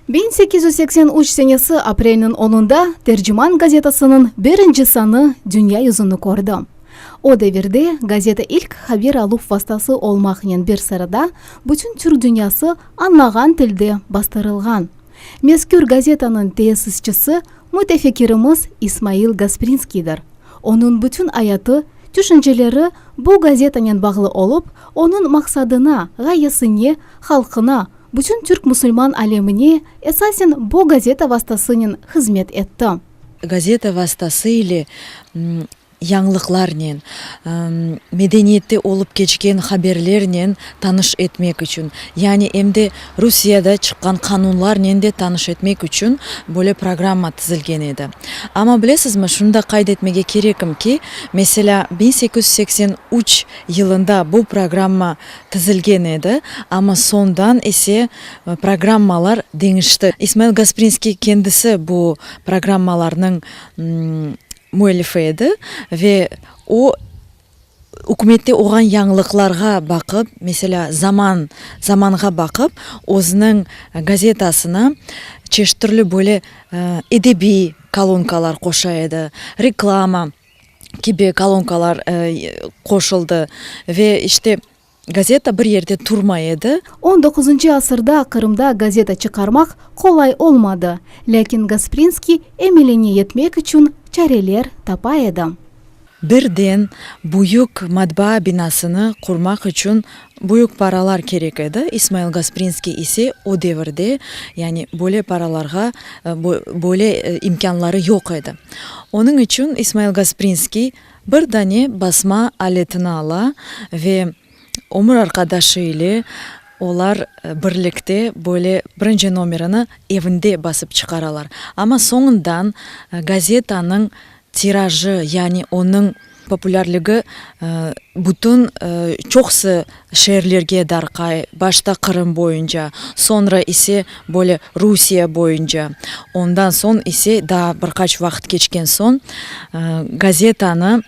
1883 senesi aprelniñ onunda Terciman gazetasınıñ birinci sanı dünya yüzüni kördi. O devirde gazeta ilk haber aluv vastası olmaqnen bir sırada bütün türk dünyası añlağan tilde bastırılğan. Mezkür gazetanıñ teessisçisi mütefekkirimiz İsmail Gasprinskiydir. Onıñ bütün ayatı, tüşünceleri bu gazetanen bağlı olıp, onıñ maqsadına, ğayesine, halqına, bütün türk-musulman alemine esasen bu gazeta vastasınen hızmet etti. Gazeta vastası ile yañılıqlarnen, medeniyette olıp keçken haberlernen tanış etmek içün, yani em de Rusiyada çıqqan qanunlarnen de tanış etmek içün böyle programma tizilgen edi. Amma bilesizmi, şunı da qayd etmege kerekim ki, meselâ, 1883 yılında bu programma tizilgen edi, amma soñdan ise programmalar deñişti. İsmail Gasprinskiy kendisi bu programmalarnıñ müellifi edi ve o, ükümette olğan yañılıqlarğa baqıp, meselâ, zaman, zamanğa baqıp, özüniñ gazetasına çeşit türlü böyle edebiy kolonkalar qoşa edi, reklama kibi kolonkalar qoşuldı ve işte, Gazeta bir yerde turmay edi. On doquzıncı asırda Qırımda gazeta çıqarmaq qolay olmadı, lâkin Gasprinskiy emeline yetmek içün çareler tapa edi. Birden büyük matbaa binasını qurmaq içün büyük paralar kerek edi, İsmail Gasprinskiy ise o devirde, yani böyle paralarğa böyle imkânları yoq edi. Onıñ içün İsmail Gasprinskiy Bir dane basma aletini ala ve ömür arqadaşı ile olar birlikte böyle birinci nomerini evinde basıp çıqaralar. Amma soñundan gazetanıñ tirajı, yani onıñ populârligi bütün çoqusı şeerlerge darqay, başta Qırım boyunca, soñra ise böyle Rusiye boyunca, ondan soñ ise daa bir qaç vaqıt keçken soñ gazetanı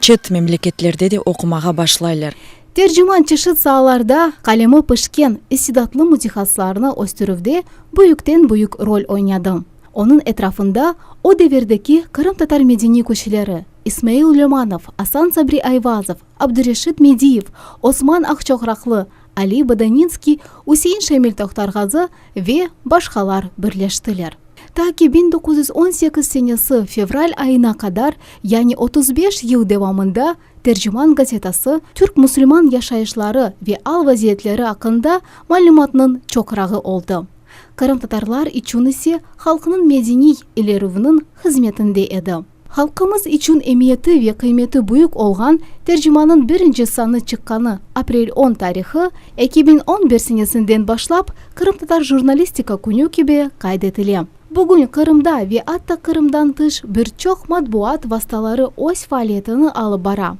çet memleketlerde de oqumağa başlaylar. Terciman çeşit saalarda qalemi pişken istidatlı mütehassıslarnı östürüvde büyükten-büyük rol oynadı. Onıñ etrafında o devirdeki qırımtatar medeniy küçleri, İsmail Lömanov, Asan Sabri Ayvazov, Abdureşit Mediyev, Osman Aqçoqraqlı, Ali Bodaninskiy, Üsein Şamil Tohtarğazı ve başqalar birleştiler. Ta ki 1918 senesi fevral ayına qadar, yani 35 yıl devamında Terciman gazetası türk-musulman yaşayışları ve al-vaziyetleri aqqında malümatnıñ çoqrağı oldı. Qırımtatarlar içün ise halqnıñ medeniy ilerüviniñ hızmetinde edi. Halqımız içün emiyeti ve qıymeti büyük olğan Tercimannıñ birinci sanı çıqqanı aprel on tarihı 2011 senesinden başlap Qırımtatar jurnalistika künü kibi qayd etile. Bugün Qırımda ve atta Qırımdan tış bir çoq matbuat vastaları öz faaliyetini alıp bara.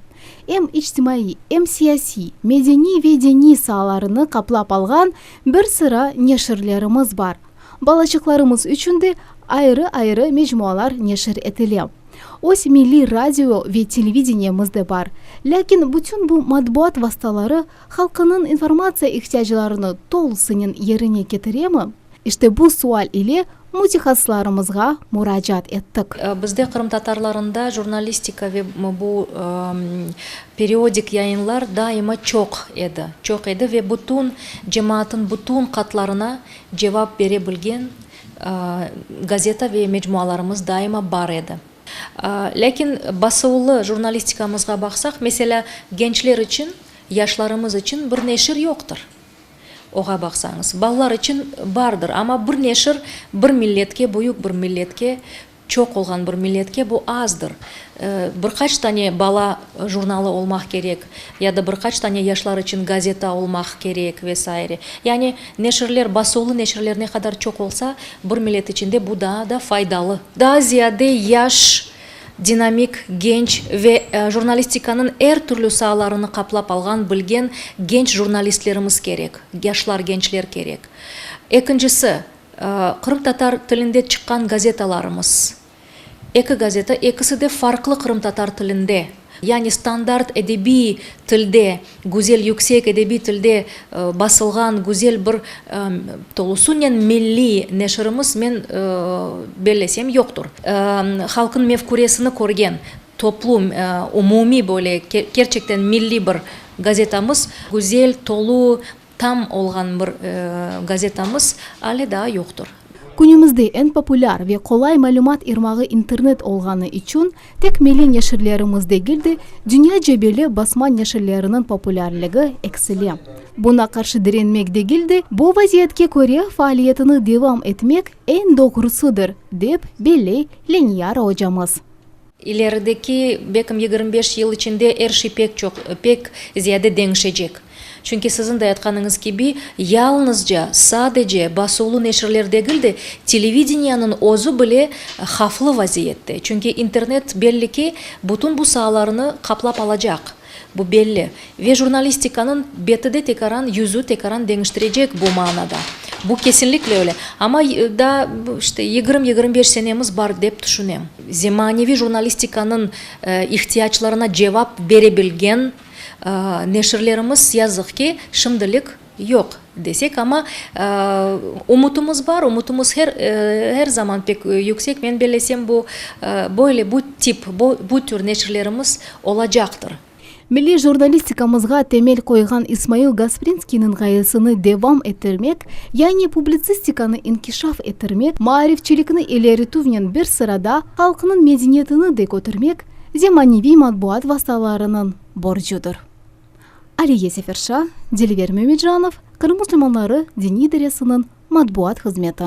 Em içtimaiy, em siyasiy, medeniy ve diniy saalarını qaplap alğan bir sıra neşirlerimiz bar. Balaçıqlarımız içün de ayrı-ayrı mecmualar neşir etile. Öz milliy radio ve televideniyemiz de bar. Lâkin bütün bu matbuat vastaları halqınıñ informatsiya ihtiyaclarını tolusınen yerine ketiremi? İşte bu sual ile mütehassıslarımızğa muracaat ettik. Bizde qırımtatarlarında jurnalistika ve bu periodik yayınlar daima çoq edi, çoq edi ve bütün cemaatın bütün qatlarına cevap bere bilgen gazeta ve mecmualarımız daima bar edi. Lâkin basıvlı jurnalistikamızğa baqsaq, meselâ, gençler içün, yaşlarımız içün bir neşir yoqtır. Oğa baqsañız, balalar içün bardır, amma bir neşir bir milletke, büyük bir milletke, çoq olğan bir milletke bu azdır. Bir qaç tane bala jurnalı olmaq kerek, ya da bir qaç tane yaşlar içün gazeta olmaq kerek ve saire. Yani neşirler, basuvlı neşirler ne qadar çoq olsa, bir millet içinde bu daa da faydalı. Daa ziyade yaş Dinamik, genç ve jurnalistikanıñ er türlü saalarını qaplap alğan, bilgen genç jurnalistlerimiz kerek, yaşlar, gençler kerek. Ekincisi, qırımtatar tilinde çıqqan gazetalarımız. Eki gazeta, ekisi de farqlı qırımtatar tilinde. Yani standart edebiy tilde, güzel yüksek edebiy tilde basılğan güzel bir tolusınen milliy neşirimiz, men bellesem, yoqtur. Halqnıñ mefküresini körgen toplu, umumiy böyle kerçekten milliy bir gazetamız, güzel, tolu, tam olğan bir gazetamız ale daa yoqtur. Künümizde eñ populâr ve qolay malümat irmağı internet olğanı içün, tek milliy neşirlerimiz degil de, dünyaca belli basma neşirleriniñ populârligi eksile. Buña qarşı direnmek degil de, bu vaziyetke köre faaliyetini devam etmek eñ doğrusıdır, dep belley Leniyara ocamız. İlerideki, belkim, 25 yıl içinde er şey pek çoq, pek ziyade deñişecek. Çünki siziñ de aytqanıñız kibi, yalnızca, sadece, basuvlı neşirler degil de, televideniyanıñ özü bile havflı vaziyette. Çünki internet, belli ki, bütün bu saalarnı qaplap alacaq. Bu belli. Ve jurnalistikanıñ beti de tekaran, yüzü tekaran deñiştirecek bu manada. Bu kesinlikle öyle. Amma daa, işte, yigirmi, 25 senemiz bar, dep tüşünem. Zemaneviy jurnalistikanıñ ihtiyaclarına cevap berebilgen neşirlerimiz, yazıq ki, şimdilik yoq, desek. Amma ümütimiz bar, ümütimiz her, her zaman pek yüksek. Men bellesem, bu, böyle, bu tip, bu tür neşirlerimiz olacaqtır. Milliy jurnalistikamızğa temel qoyğan İsmail Gasprinskiyniñ ğayesini devam ettirmek, yani publitsistikanı inkişaf ettirmek, maarifçilikni ileritüvnen bir sırada halqnıñ medeniyetini de kötermek zemaneviy matbuat vastalarınıñ borcudır. Aliye Seferşa, Dilver Memicanov, Qırım musulmanları Diniy idaresiniñ matbuat hızmeti.